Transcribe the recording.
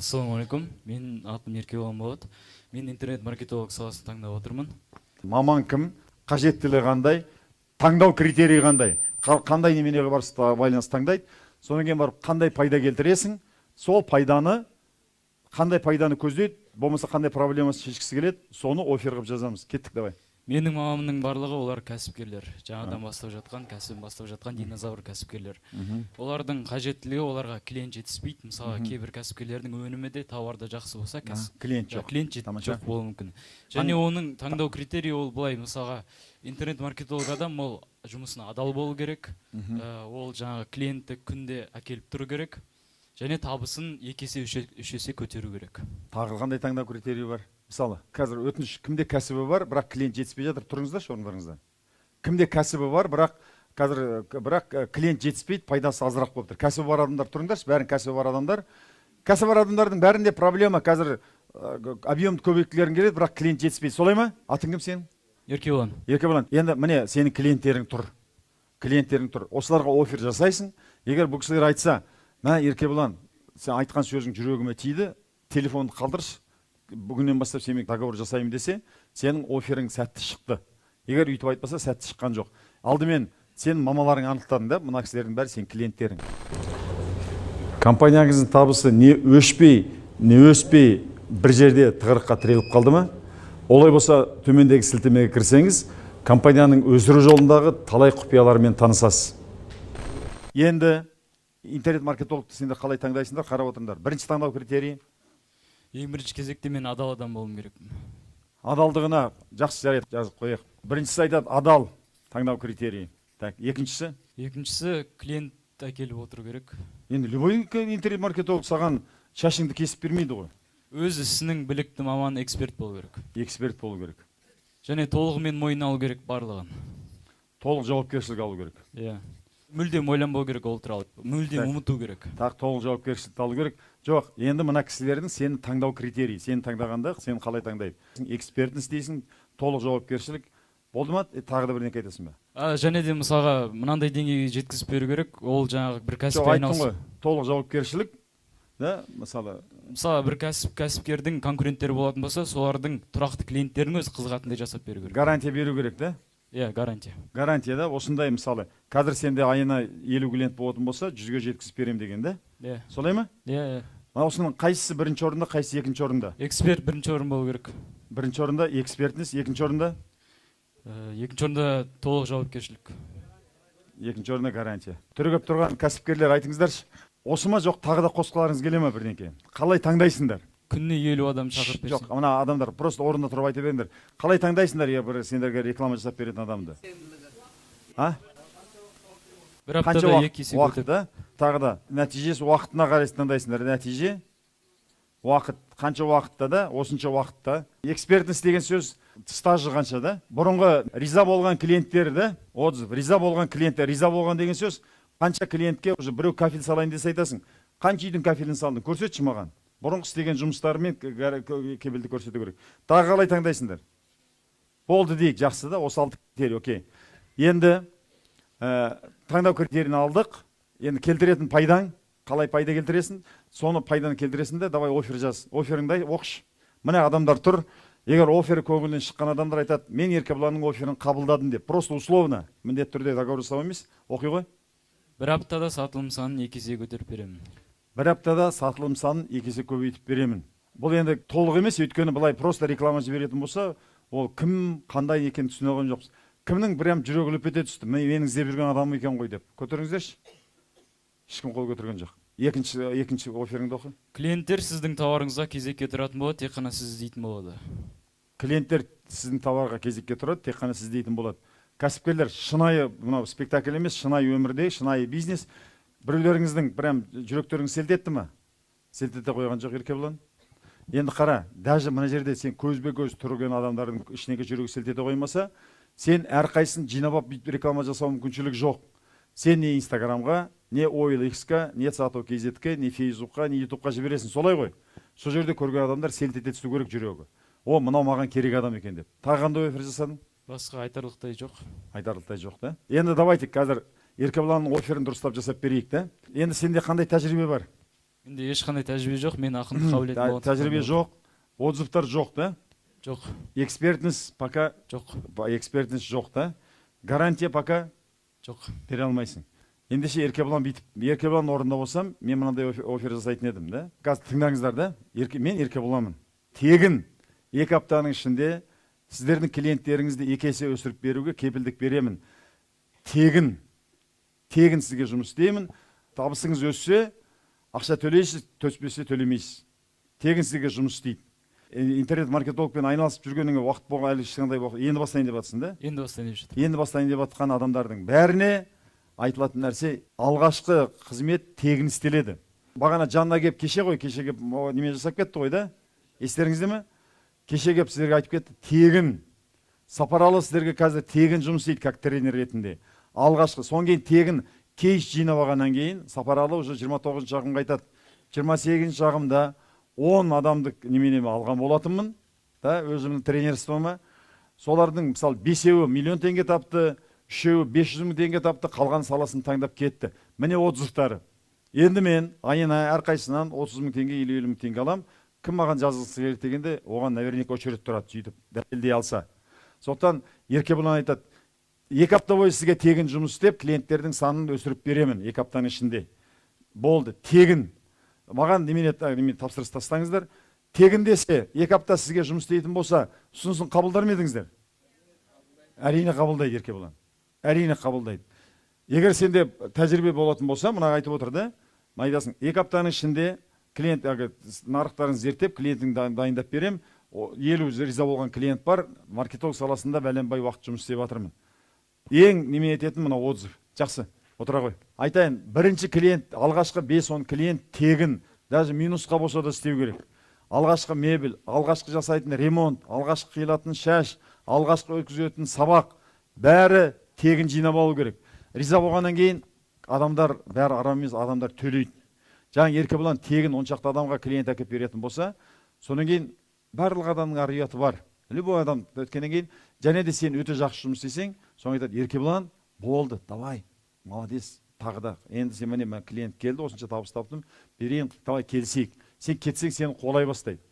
Ассалаумағалейкум, менің атым Еркебұлан болады. Мен интернет-маркетолог саласын таңдап отырмын. Маман кім, қажеттілігі қандай, таңдау критерийі қандай, қандай неменеге байланысты таңдайды, содан кейін барып қандай пайда келтіресің, сол пайданы, қандай пайданы көздейді, болмаса қандай проблемасын шешкісі келеді, соны офер қылып жазамыз. Кеттік, давай. Менің мамамның барлығы олар кәсіпкерлер, жаңадан бастап жатқан, кәсібін бастап жатқан динозавр кәсіпкерлер. Олардың қажеттілігі, оларға клиент жетіспейді. Мысалға, кейбір кәсіпкерлердің өнімі де, тауары да жақсы болса, клиент жоқ. Клиент жоқ болуы мүмкін. Және оның таңдау критерийі ол былай, мысалға, интернет-маркетолог адам ол жұмысына адал болу керек, ол жаңағы клиентті күнде әкеліп тұру керек, және табысын 2 есе, 3 есе көтеру керек. Тағы қандай таңдау критерийі бар? Мысалы, қазір өтініш, кімде кәсібі бар, бірақ клиент жетіспей жатыр, тұрыңыздаршы орындарыңызда. Кімде кәсібі бар, бірақ қазір, бірақ клиент жетіспейді, пайдасы азырақ болып тұр. Кәсібі бар адамдар тұрыңдаршы, бәрін кәсібі бар адамдар. Кәсібі бар адамдардың бәрінде проблема қазір, объемды көбейткілерің келеді, бірақ клиент жетіспейді. Солай ма? Атың кім сенің? Еркебұлан. Еркебұлан. Енді міне сенің клиенттерің тұр. Клиенттерің тұр. Осыларға офер жасайсың. Егер бұл кісілер айтса, мә, Еркебұлан, сен айтқан сөзің жүрегіме тиді, телефонды қалдыршы, бүгіннен бастап сенімен договор жасаймын десе, сенің оферің сәтті шықты. Егер өйтіп айтпаса, сәтті шыққан жоқ. Алдымен сенің мамаларың анықтадың да, мына кісілердің бәрі сенің клиенттерің. Компанияңыздың табысы не өшпей, не өспей бір жерде тығырыққа тіреліп қалды ма? Олай болса, төмендегі сілтемеге кірсеңіз, компанияның өсіру жолындағы талай құпиялармен танысасыз. Енді интернет-маркетологты сендер қалай таңдайсыңдар, қарап отырыңдар. Бірінші таңдау критерийі. Ең бірінші кезекте мен адал адам болуым керекпін. Адалдығына жақсы, жарайды, жазып қояйық. Біріншісі айтады адал таңдау критерийі. Так, екіншісі? Екіншісі клиент әкеліп отыру керек. Енді любой интернет-маркетолог саған шашыңды кесіп бермейді ғой. Өз ісінің білікті маман, эксперт болу керек. Эксперт болу керек. Және толығымен мойнына алу керек барлығын. Толық жауапкершілік алу керек. Иә. Мүлдем ойланбау керек ол туралы. Мүлдем ұмыту керек. Так, толық жауапкершілікті алу керек. Жоқ, енді мына кісілердің сені таңдау критерийі. Сені таңдағанда сені қалай таңдайды? Экспертін істейсің, толық жауапкершілік. Болды ма? Тағы да бірдеңе айтасың ба? Және де мысалға мынандай деңгейге жеткізіп беру керек. Ол жаңағы бір кәсіппен Жоқ, айттың айналысып ғой. Толық жауапкершілік, да, мысалы. Мысалы, бір кәсіпкердің конкуренттері болатын болса, солардың тұрақты клиенттерінің өзі қызығатындай жасап беру керек. Гарантия беру керек, да? Иә, гарантия. Гарантия, да, осындай мысалы. Қазір сенде айына 50 клиент болатын болса, 100-ге жеткізіп беремін деген, да? Иә. Солай ма? Иә, иә. Мына осының қайсысы бірінші орында, қайсысы екінші орында? Эксперт бірінші орын болу керек. Бірінші орында экспертніс, екінші орында? Екінші орында толық жауапкершілік. Екінші орында гарантия. Түрегеп тұрған кәсіпкерлер айтыңыздаршы. Осы ма, жоқ, тағы да қосқыларыңыз келе ме бірдеңке? Қалай таңдайсыңдар? Күніне 50 адам шақырып берсең. Жоқ, мына адамдар просто орында тұрып айта беріңдер. Қалай таңдайсыңдар, егер бір сендерге реклама жасап беретін адамды? А? Бір Қанша аптада 2 есе уақыт, көтеріп. да? Тағы да нәтижесі уақытына қарай таңдайсыңдар. Нәтиже уақыт, қанша уақытта да, осынша уақытта. Экспертніс деген сөз стажы қанша да? Бұрынғы риза болған клиенттер да, отзыв, риза болған клиенттер, риза болған деген сөз қанша клиентке уже біреу кафель салайын десе айтасың. Қанша үйдің кафелін салдың? Көрсетші маған. Бұрынғы істеген жұмыстарымен кепілді көрсету керек. Тағы қалай таңдайсыңдар? Болды дейік, жақсы да, осы алты критерий, окей. Енді таңдау критерийін алдық. Енді келтіретін пайдаң, қалай пайда келтіресің? Соны пайданы келтіресің де, давай офер жаз. Оферіңді оқышы. Міне адамдар тұр. Егер офері көңілінен шыққан адамдар айтады, мен Еркебұланның оферін қабылдадым деп. Просто условно, міндетті түрде договор жасау емес. Оқи ғой. Бір аптада сатылым санын 2 есе көтеріп беремін. Бір аптада сатылым санын 2 есе көбейтіп беремін. Бұл енді толық емес, өйткені былай просто реклама жіберетін болса, ол кім қандай екенін түсіне қойған жоқпыз. Кімнің прям жүрегі лүп ете түсті, менің іздеп жүрген адамым екен ғой деп. Көтеріңіздерші. Ешкім қол көтерген жоқ. Екінші оферіңді оқы. Клиенттер сіздің тауарыңызға кезекке тұратын болады, тек қана сіз іздейтін болады. Клиенттер сіздің тауарға кезекке тұрады, тек қана сіз іздейтін болады. Кәсіпкерлер, шынайы мынау спектакль емес, шынайы өмірде, шынайы бизнес. Біреулеріңіздің прям жүректеріңіз селт етті ме? Селт ете қойған жоқ, Еркебұлан. Енді қара, даже мына жерде сен көзбе-көз тұрған адамдардың ішінегі жүрегі селт ете қоймаса, сен әрқайсысын жинап алып бүйтіп реклама жасау мүмкіншілік жоқ. Сен не Инстаграмға, не OLX-қа, не Сату кз-ке, не Фейсбукқа, не Ютубқа жібересің, солай ғой. Сол жерде көрген адамдар селт ете түсу керек жүрегі. О, мынау маған керек адам екен деп. Тағы қандай офер жасадың? Басқа айтарлықтай жоқ. Айтарлықтай жоқ, да? Енді давайте қазір Еркебұланның оферін дұрыстап жасап берейік, да? Енді сенде қандай тәжірибе бар? Менде ешқандай тәжірибе жоқ, мен ақындық қабілетім болғандықтан. Тәжірибе жоқ, отзывтар жоқ да? Жоқ. Экспертность пока жоқ. Экспертность жоқ да? Гарантия пока жоқ. Бере алмайсың. Ендеше Еркебұлан бүйтіп, Еркебұлан орнында болсам, мен мынандай офер жасайтын едім да. Қазір тыңдаңыздар да. Мен Еркебұланмын. Тегін 2 аптаның ішінде сіздердің клиенттеріңізді 2 есе өсіріп беруге кепілдік беремін. Тегін. Тегін сізге жұмыс істеймін. Табысыңыз өссе, ақша төлейсіз, төспесе төлемейсіз. Тегін сізге жұмыс істейді. Интернет-маркетологпен айналысып жүргеніңе уақыт болған әлі ешқандай уақыт. Енді бастайын деп жатсың да? Енді бастайын деп жатырмын. Енді бастайын деп жатқан адамдардың бәріне айтылатын нәрсе, алғашқы қызмет тегін істеледі. Бағана жанына келіп, кеше ғой, кеше келіп, неме жасап кетті ғой да? Естеріңізде ме? Кеше келіп сіздерге айтып кетті, тегін. Сапаралы сіздерге қазір тегін жұмыс істейді, как тренер ретінде. Алғашқы, содан кейін тегін кейс жинап алғаннан кейін Сапаралы уже 29-шы ағымға айтады. 28-ші ағымда 10 адамды неменеме алған болатынмын, да, өзімнің тренерствома. Солардың мысалы 5-еуі миллион теңге тапты, 3-еуі 500 мың теңге тапты, қалған саласын таңдап кетті. Міне отзывтары. Енді мен айына әрқайсысынан 30 мың теңге, 50 мың теңге алам. Кім маған жазғысы келеді дегенде, оған наверняка очередь тұрады, сөйтіп дәлелдей алса. Сондықтан Еркебұлан айтады, 2 апта бойы сізге тегін жұмыс істеп, клиенттердің санын өсіріп беремін 2 аптаның ішінде. Болды, тегін. Маған немене тапсырыс тастаңыздар. Тегін десе, 2 апта сізге жұмыс істейтін болса, ұсынысын қабылдар ма едіңіздер? Әрине қабылдайды Еркебұлан. Әрине қабылдайды. Егер сенде тәжірибе болатын болса, мына айтып отыр да, айтасың, 2 аптаның ішінде клиент, әлгі, нарықтарын зерттеп, клиентін дайындап берем. 50 риза болған клиент бар, маркетолог саласында бәленбай уақыт жұмыс істеп жатырмын. Ең неме ететін мына отзыв. Жақсы, отыра ғой. Айтайын, бірінші клиент, алғашқы 5-10 клиент тегін, даже минусқа болса да істеу керек. Алғашқы мебель, алғашқы жасайтын ремонт, алғашқы қиылатын шаш, алғашқы өткізетін сабақ, бәрі тегін жинап алу керек. Риза болғаннан кейін адамдар, бәрі арам емес, адамдар төлейді. Жаңа Еркебұлан тегін 10 шақты адамға клиент әкеліп беретін болса, содан кейін барлық адамның ар ұяты бар. Любой адам өткеннен кейін, және де сен өте жақсы жұмыс істесең, соны айтады, Еркебұлан, болды, давай, молодец, тағы да. Енді сен міне, мына клиент келді, осынша табыс таптым, берейін, давай келісейік. Сен кетсең, сені қолай бастайды.